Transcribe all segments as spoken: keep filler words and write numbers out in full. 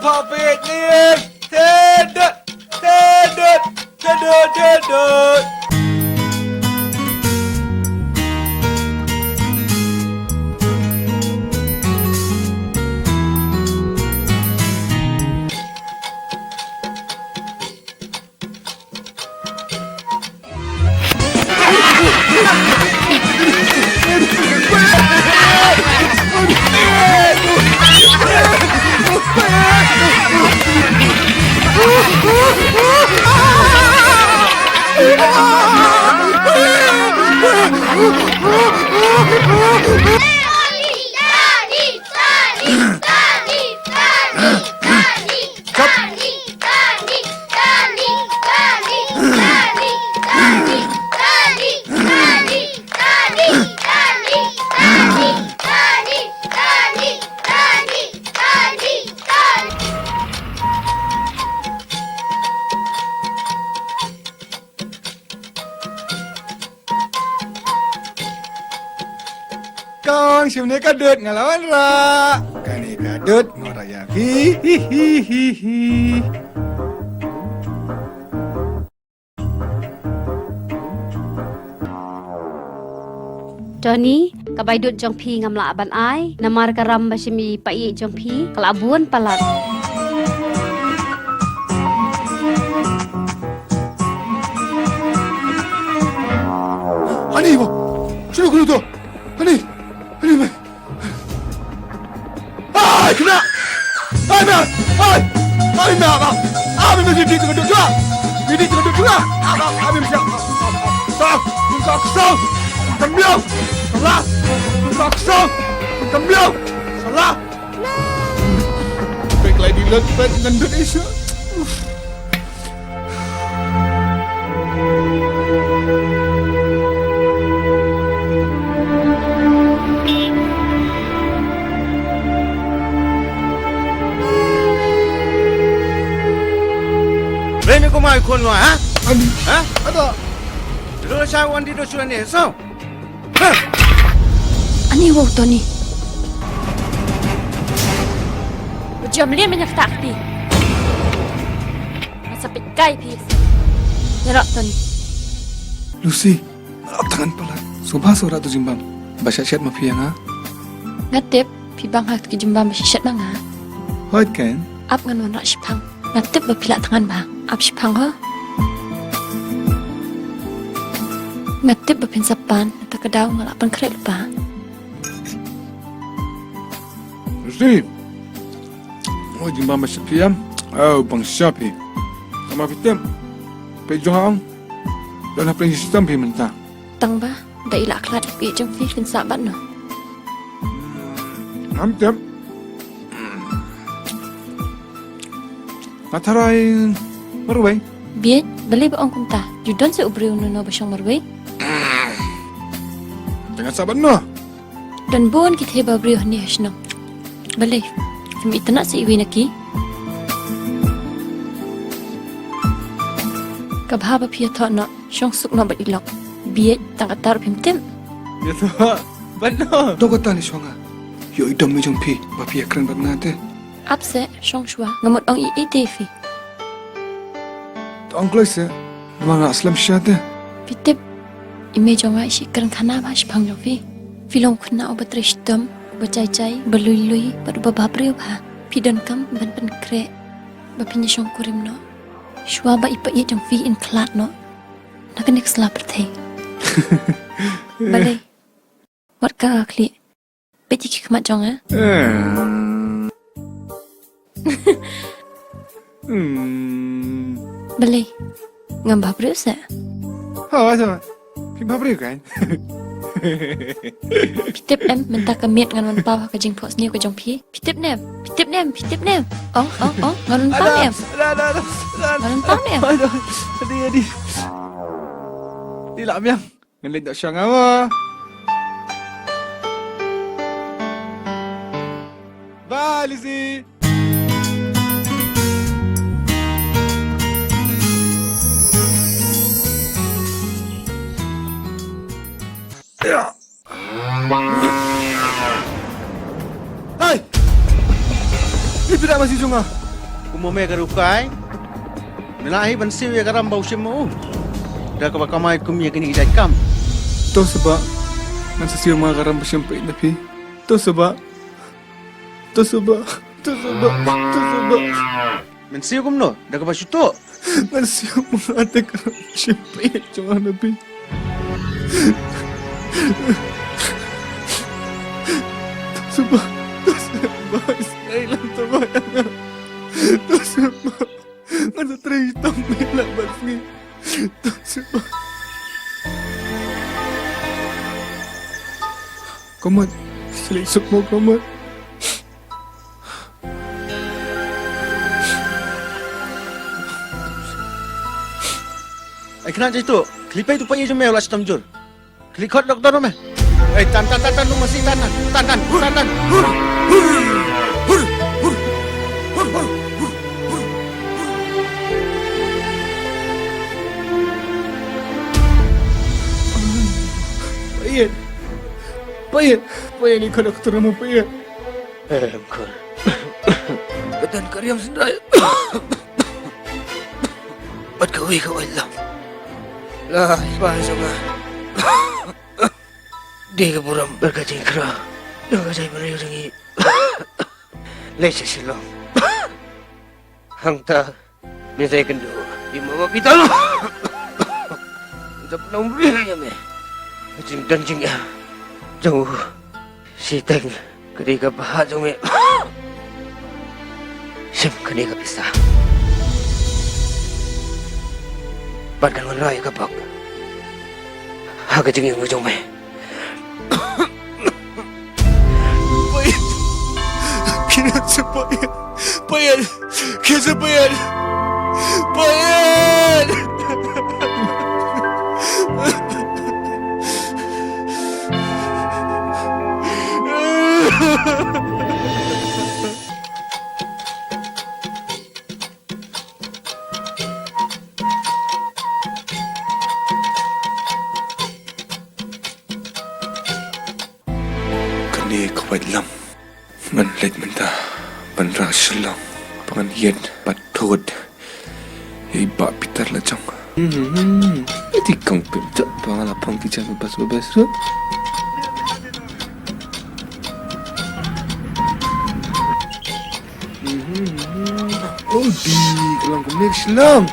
Pha peit ni. Thedot, thedot, thedot, thedot. Kong, shim ne ka dud nga la wanrah. Kane ka dud nga wanrah ïa phi. Hi, hi, hi, hi. Tony, ka bai dud jong phi ngam lah ban ai, namar ka ram ba shim i paieit jong phi ka la bun palat. Ani, ba, shuno kuno to? Ani, ani, ba. Ai, kena! Ai, mia! Ai! Ai, mia, ba! Abi mesti di tengah duduk juga! Di tengah duduk juga! Abi mesti! Sah! Buka kesal! Kembiau! Salah! Buka kesal! Kembiau! Salah! Baik lai di lot, baik ngendut isu. Rei ni kumai khun wa, ha? Ani. Ha? Ada. Lu sa wan di dosuan ni, so. Ani wow Tony. Jam lien menyakta kti. Masa pit kai pis. Nyerok Tony. Lucy, rap tangan palat. Subha sura tu jimbam. Ba shat shat ma phi ïa nga. Nga tip phi bang ha tu jimbam ba shat shat ma nga. Hoi ken. Ap ngan wanrah shipang. Nga tip ba phi lah thngan bha. Ap shipang ho. Nga tip ba phin sa pan, nangta ka daw nga lah pynkhreh lypa. Lucy. Oi, jingbam ba sha phi em. Oh, bang sha phi. Tang ba phi tip. Phi jong ha ong. Don hapdeng system phi mynta. Tang ba da i la khlad ïa phi jong phi phin sah bad no. Ngam tip. Nga tharai marwei. Bieit, balei ba ong kumta? Ju don sa u briew no no ba shong marwei? Te ngan sah bad no. Don bun ki thei ba briew hangne ha shnong. Balei? Phim itynnad sa iwei na ki? Ka bha ba phi ïathoh noh, shong suk noh bad i lok. Bieit, tang katta ruh phim tip. Ïathoh bad no. To katta ne shong nga. Ïoh i dom i jong phi ba phi ïakren bad nga te. Ap seh, shong shuwa, nga mut ong ïa i te phi. To ong kloi seh, namar nga slem shisha te. Phi tip, i mei jong nga i shu kren khana bha shaphang jong phi. Phi long khynnah uba trei shitom, uba jai jai, uba lui lui, bad uba bhabriew bha. Phi donkam ban pynkhreh ba phin ïa shong kurim noh. Shuwa ba i paieit jong phi in khlad noh na kane ka sla pyrthei. Balei? Wat ka nga khlieh. Peit ïa ki khmat jong nga. Hmm. Balei? Ngam bhabriew seh? Ho, sa. Phi bhabriew kan? Phi tip em, mynta ka miet ngan wan paw ha ka jingphohsniew ka jong phi. Phi tip ne em? Phi tip ne em? Phi tip ne em? Ong, ong, ong, ngan wan paw ne em? Ada, ada, ada, ada. Ngan wan paw ne em? Ada, ada, ada. Di lah miang. Ngan leit doh sha nga mo. Bye, Lizzie. Hai! Ni phi da masi jong nga. Mo me ka rukai. Me la hi ban siew ïa ka ram ba u shim mo u. Da kaba kamai kum ïa kine ki jait kam. To seh bah. Ngan sa siew ma ka ram ba shim peit na phi. To seh bah. To seh bah. To seh bah. To seh bah. Men siew kumno? Da kaba shu tuh. Ngan siew ma nga te ka ram ba shim peit jong nga na phi. To seh bah. To seh bah. Ai lang to bah. To seh bah. Ngan sa trei tang me la bad sngi. To seh bah. Kamot. Slik suk mo kamot. Ai kena jai tu. Khlipei tu pa ïa jong me u la shitom jur. Khlieh khot doktor me. Eh, tan, tan, tan, tan, lu masi, tan, tan, tan, tan, tan, tan. Pait, pait, pait, ni khot doktor mo pait. Em khot. Ka don ka riam syndai. Bad kawei ka waitlam. Lai ba jong nga. Dei ka burom bad ka jingkhraw jong ka jaitbynriew jong ngi. Leit sha Shillong. Hangta me sa ïakynduh ïa i mama Peter. Jop nongbriew ïa me. Ka jingdon jingeh jong u shiteng. Ka dei ka bhah jong me. Shim kane ka pisa. Bad ngan wanrah ïa ka bok ha ka jingim ka jong me. Pait. Kine sa pait. Pait. Kine sa pait. Pait. Kane ka waitlam. Ngan leit mynta ban rah Shillong ba ngan ïeng bad thut ïa i Bah Peter la jong. Hmm, iti kong pynjot ba nga la phong ki jam bas bas ruh. Hmm, oh di ka long kumne ka Shillong.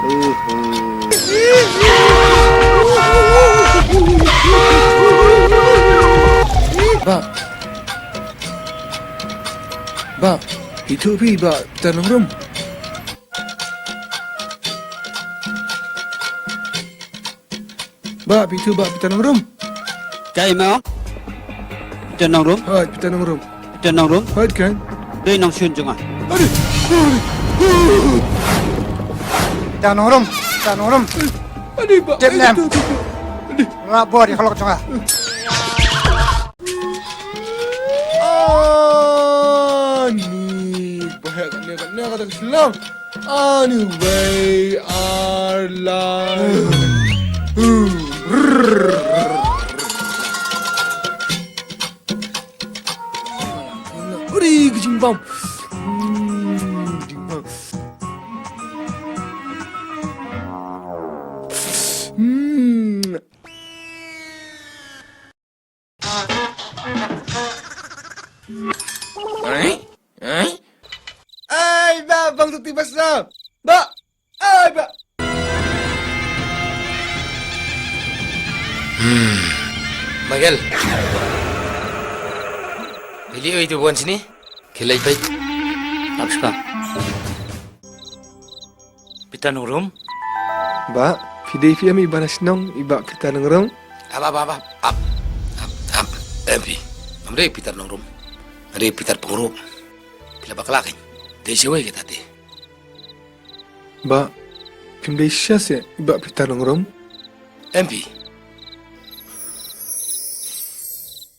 Oh, oh. Bah. Bah, ithuh phi Bah Peter Nongrum. Bah, phi ithuh Bah Peter Nongrum. Kaei mo? Peter Nongrum? Hooid, Peter Nongrum. Peter Nongrum? Hooid kan. Dei nongshun jong nga. Adi. Peter Nongrum, Peter Nongrum. Adi Bah. Tip nem. Adi. Rah bor ïa ka lok jong nga. Ani, ba heh kane kane kata ka Shillong. Ani, wei ar lai. Uri, ka jingbam. Hmm, jingbam. Hmm. Ai, ai. Ai, Bah, bang tu tiba sa. Bah. Ai, Bah. Hmm. Michael. Pili oi tu bon sini. Khilai pai. Ap spa. Peter Nongrum? Bah, phi dei phi em i ba na shnong i Bah Peter Nongrum? Ap, ap, ap, ap, ap, ap, em phi. Ngam dei Peter Nongrum. Nga dei Peter Pyngrope. Phi la bakla kein. Dei shawei kita te. Bah, phim dei shisha seh i Bah Peter Nongrum? Em phi.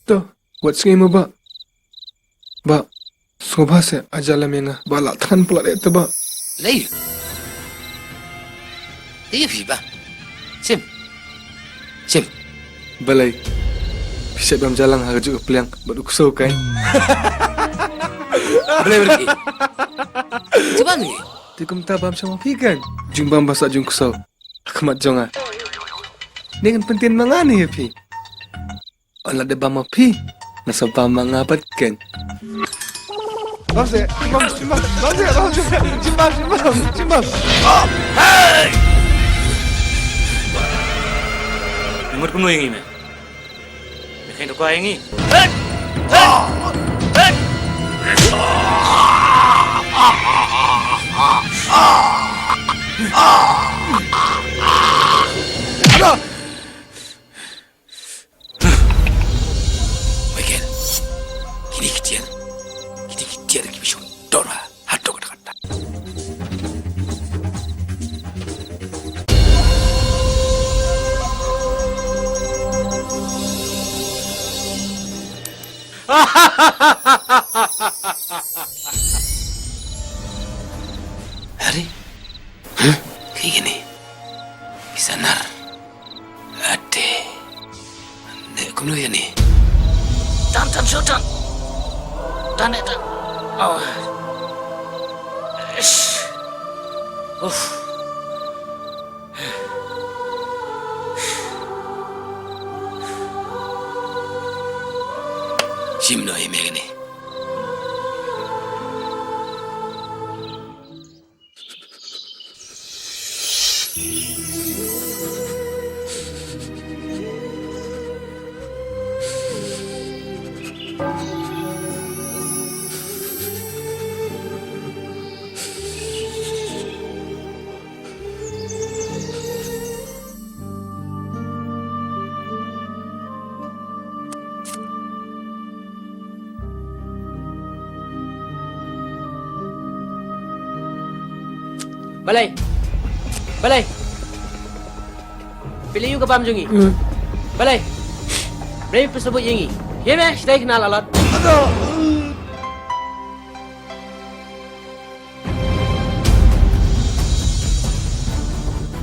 To. Wat sngew mo Bah. Bah, sngewbha seh aja lem ïa nga. Bah, la thngan palat ïa te Bah. Lei. Te ïa phi Bah. Shim. Shim. Balei. Phi shet bam jalang ha kajuh ka pliang bad u ksew kein. Balei balei. Jubab ngi. Te kumta bam sha ma phi kan. Jingbam ba sah jong ksew. Khmat jong nga. Ngan pyntip ma nga ne ïa phi. Ynda dei bam ma phi. Nga sa bam ma nga pat kan. Bam se, bam, bam se, bam se, bam, bam, bam. Hey! Mut kumno ïa ngi me. Bikin tu kau yang ni. Michael, kini ki tiar, kini ki tiar ki bishong dora. Hato kata kata. Hari? Huh? Kaei kine? Ki sanar. Ate. Ne kumno ïa ni? Tan tan shu tan. Tan eh tan. Oh. Ish. Uff. Shim no ïa me kane. Balei? Balei? Phi la ïoh ka bam jong ngi? Hmm. Balei? Balei phi sngewbha ïa ngi? Ïa me, sdei khnal alot.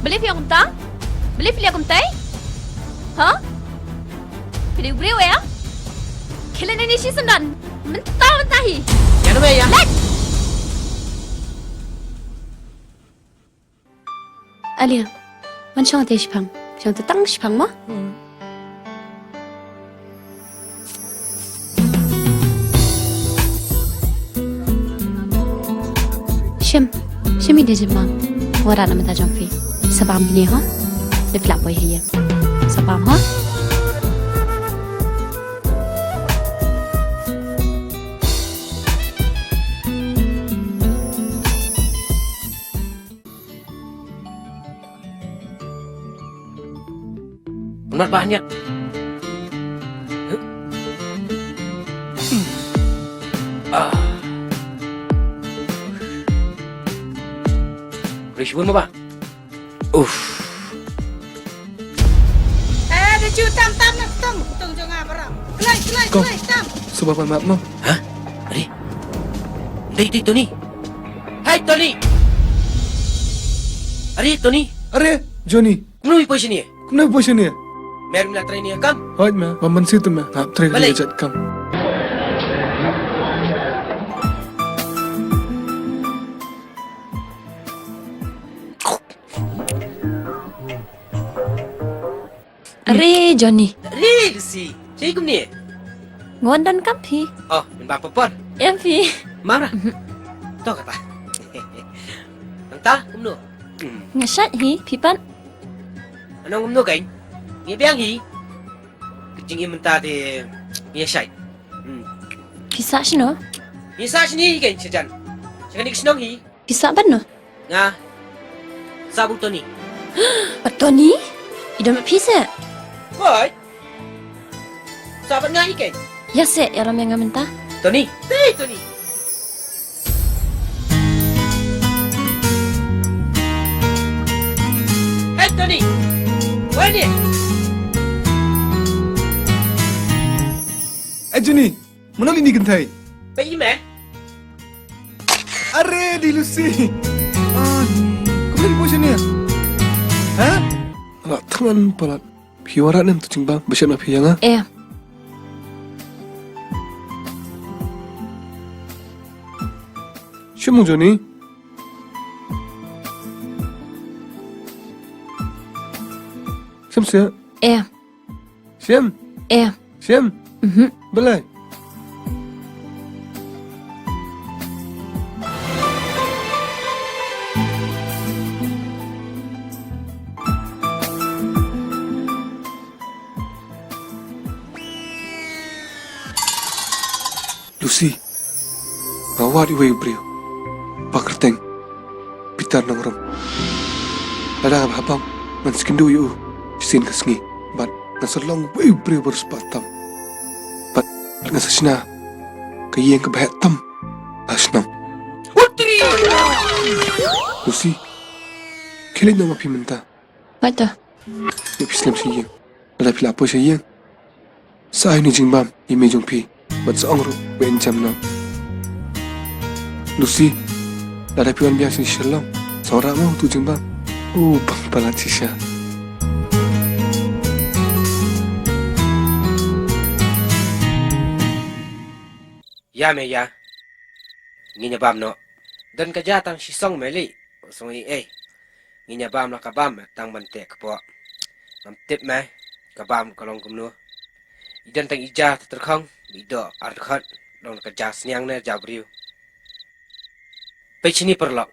Balei phi ong kumta? Balei phi leh kumtai? Ha? Phi dei u briew ïa? Khie leit na ini shisien don. Mynta mynta hi. Ïa no me ïa? Leit! Alia, ngan shong te shipang. Shong te tang shipang mo? Hmm. Shim, shim ïa de jingmang. Wat rat na mynta jong phi. Sa bam bniah ho. Leit phi lah poi ha ïing. Sa bam ho. Ngat bah niat. Ah. Boleh shibun bah. Uff. Eh, da ju tam tam na kutong, kutong jong nga baram. Kelai, kelai, kelai, tam. Suba pan map mo. Ha? Ari. Dei, dei, Tony. Hai, Tony. Ari, Tony. Ari, Johnny. Kumno ïa poi shane? Kumno ïa poi shane? Mer, me la trei ne kam? Hooid me, ba man si tu me. Hap trei. Balei? Ka jat kam. Are Johnny. Are Lucy. Shaei kumne? Nga wan don kam phi. Oh, men ba por por. Em phi. Mara. Mhm. To kata. Nangta kumno? Hmm. Nga shait hi, phi pat? Ngan ong kumno kein? Ngi biang hi. Ka jingim mynta te ngi shait. Hmm. Phi sah shano? Ngi sah shane hi kein shajan. Sha kane ka shnong hi. Phi sah bad no? Nga sah bad u Tony. Bad Tony? I don bad phi seh? Hooid. Sah bad nga hi kein. Ïa seh, ïalam ïa nga mynta. Tony. Hey, Tony. Hey, Tony. Wei ni. Eh, Johnny. Mano lini kynthei? Ba i me. Are di Lucy. Ah, kumno poi shane? Ha? Ala thaman palat. Phi warat nem tu jingbam ba shet ma phi ïa nga? Eh. Shim mo Johnny. Shem. Eh. Shem. Eh. Shem. Mhm. Balei? Lucy, nga wad iwei u briew ba kyrteng Peter Nongrum. Lada nga bha bang ngan sngewthuh ïa u shisien ka sngi bad nga sa long uwei u briew ba riewspah tam. Bad nga sa shna ka ïing kaba heh tam ha shnong. Lucy, khie leit noh ma phi mynta. Wat ta. Ïa phi slem sha ïing. Lada phi la poi sha ïing, sa ai ïa une u jingbam ïa i mei jong phi bad sa ong ruh ba in jem noh. Lucy, lada phi wan biang sha Shillong, sa wanrah mo utu u jingbam. U bang palat shisha. Ïa me ïa. Ngin ïa bam noh. Don ka ja tang shisong me lei. Song ei ei. Ngin ïa bam la ka bam tang ban teh kpoh. Ngam tip me ka bam ka long kumno. I don tang i ja ta tyrkhong, i doh ar dkhot, long ka ja sniang ne ja briew. Peit shini paralok.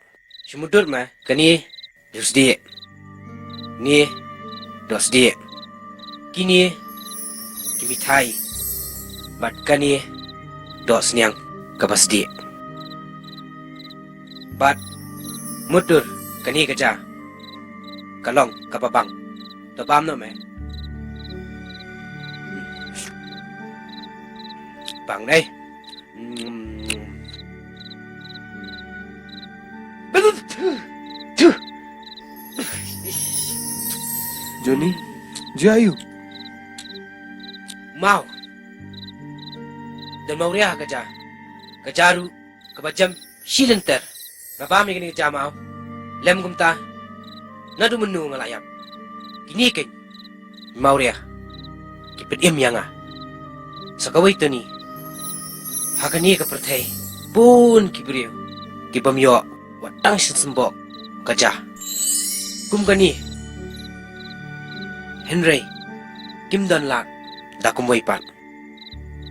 Shu mutdur me kane doh sdieh. Ne doh sdieh. Kine ki mithai. Bad kane doh sniang kaba sdieh. Bad mutdur kane ka ja ka long kaba bang. To bam noh me. Bang dei. Johnny, jia aïu? Maw. Don mawria ka ja. Ka ja ruh kaba jem shi lynter. Nga bam ïa kane ka ja maw. Lem kumta. Naduh mynno nga la ïap. Kine keiñ mawria ki pynim ïa nga. Sa kawei tuni, ha kane ka pyrthei bun ki briew ki bym ïoh wat tang shen symboh ka ja kum kane. Hynrei kim don lad da kumwei pat.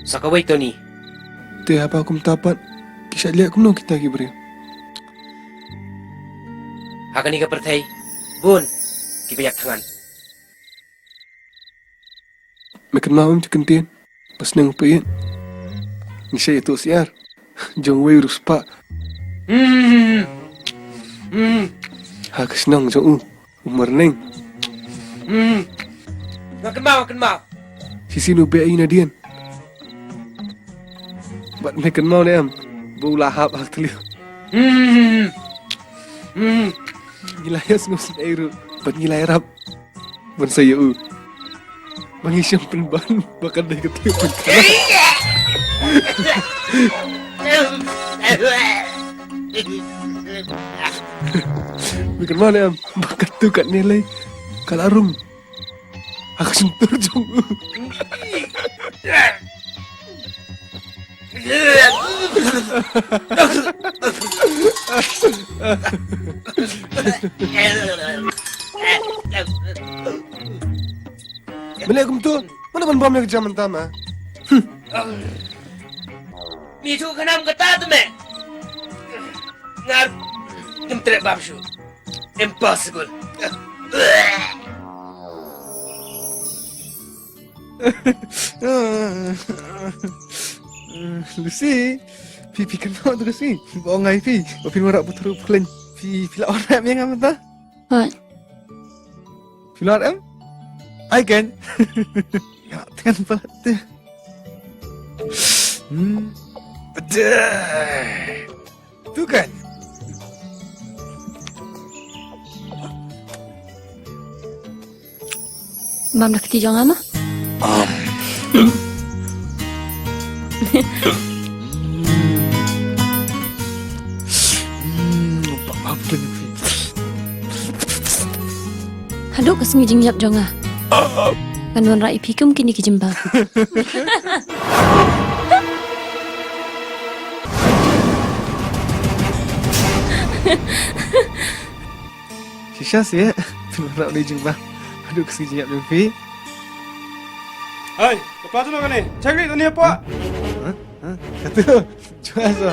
Sa kawei tuni. Te haba kumta pat ki shah leh kumno kita ki briew? Ha kane ka pyrthei bun kiba ïap thngan. Me kynmaw em, te kyntien ba sneng u peit. Ngi shah ïathuh syiar jong uwei u riewspah ha ka shnong jong u, u Marneng. Nga kynmaw, nga kynmaw. Shisien u beh ïa i nadien. Bad me kynmaw ne em ba u la hap ha ka thliew. Ngi la ïasngewsynei ruh bad ngi la ïarap ban sa ïa u. Ba ngi shem pynban ba ka dei ka thliew pynkhana. Me kynmaw ne em ba katu katne lei ka la rung ha ka shyntur jong u. Me leh kumtu, mano ban bam ïa ka ja mynta ma? Me tu khnam kata tu me. Ngar ngam treh bam shuh. Impossible. Lucy, phi, phi kynmaw to Lucy. Ba ong ai phi ba phin wanrah butru phleng. Phi, phi la wanrah em ïa nga mynta? Hooid. Phi la wanrah em? Ai ken. Nga tngan palat te. Hmm. Ade. Tu kan. Bam da kti jong nga ma. Um. Haduh ka sngi jingïap jong nga. Ngan wanrah ïa phi kum kine ki jingbam. Shisha seh, phin wanrah une u jingbam. Duk si jingïap jong phi. Hai, ka pla tu kane. Check ni, tu ni apa? Hah? Hah? Katu. Jua sa.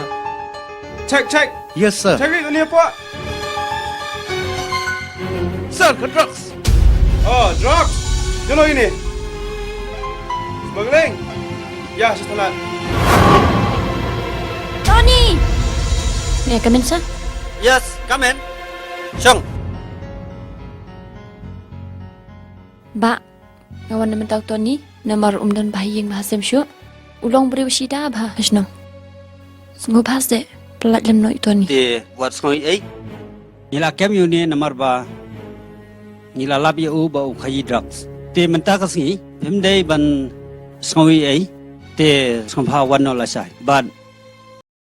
Check, check. Yes, sir. Check ni, tu ni apa? Sir, ka drugs. Oh, drugs. Jom ini. Smuggling. Ya, sa thalat. Tony! May I come in, sir? Yes, come in. Shong. Bah, nga wan na mynta u Tony, namar um don bha ïing bha sem shuh. U long briew shida bha, ha shnong. Sngewbha seh, pyllait lem noh ïa u Tony. Te wat sngew ei ei. Ngi la kem ïa une namar ba ngi la lap ïa u ba u khaïi drugs. Te mynta ka sngi, phim dei ban sngew ei ei. Te sngewbha wan noh lashai. Bad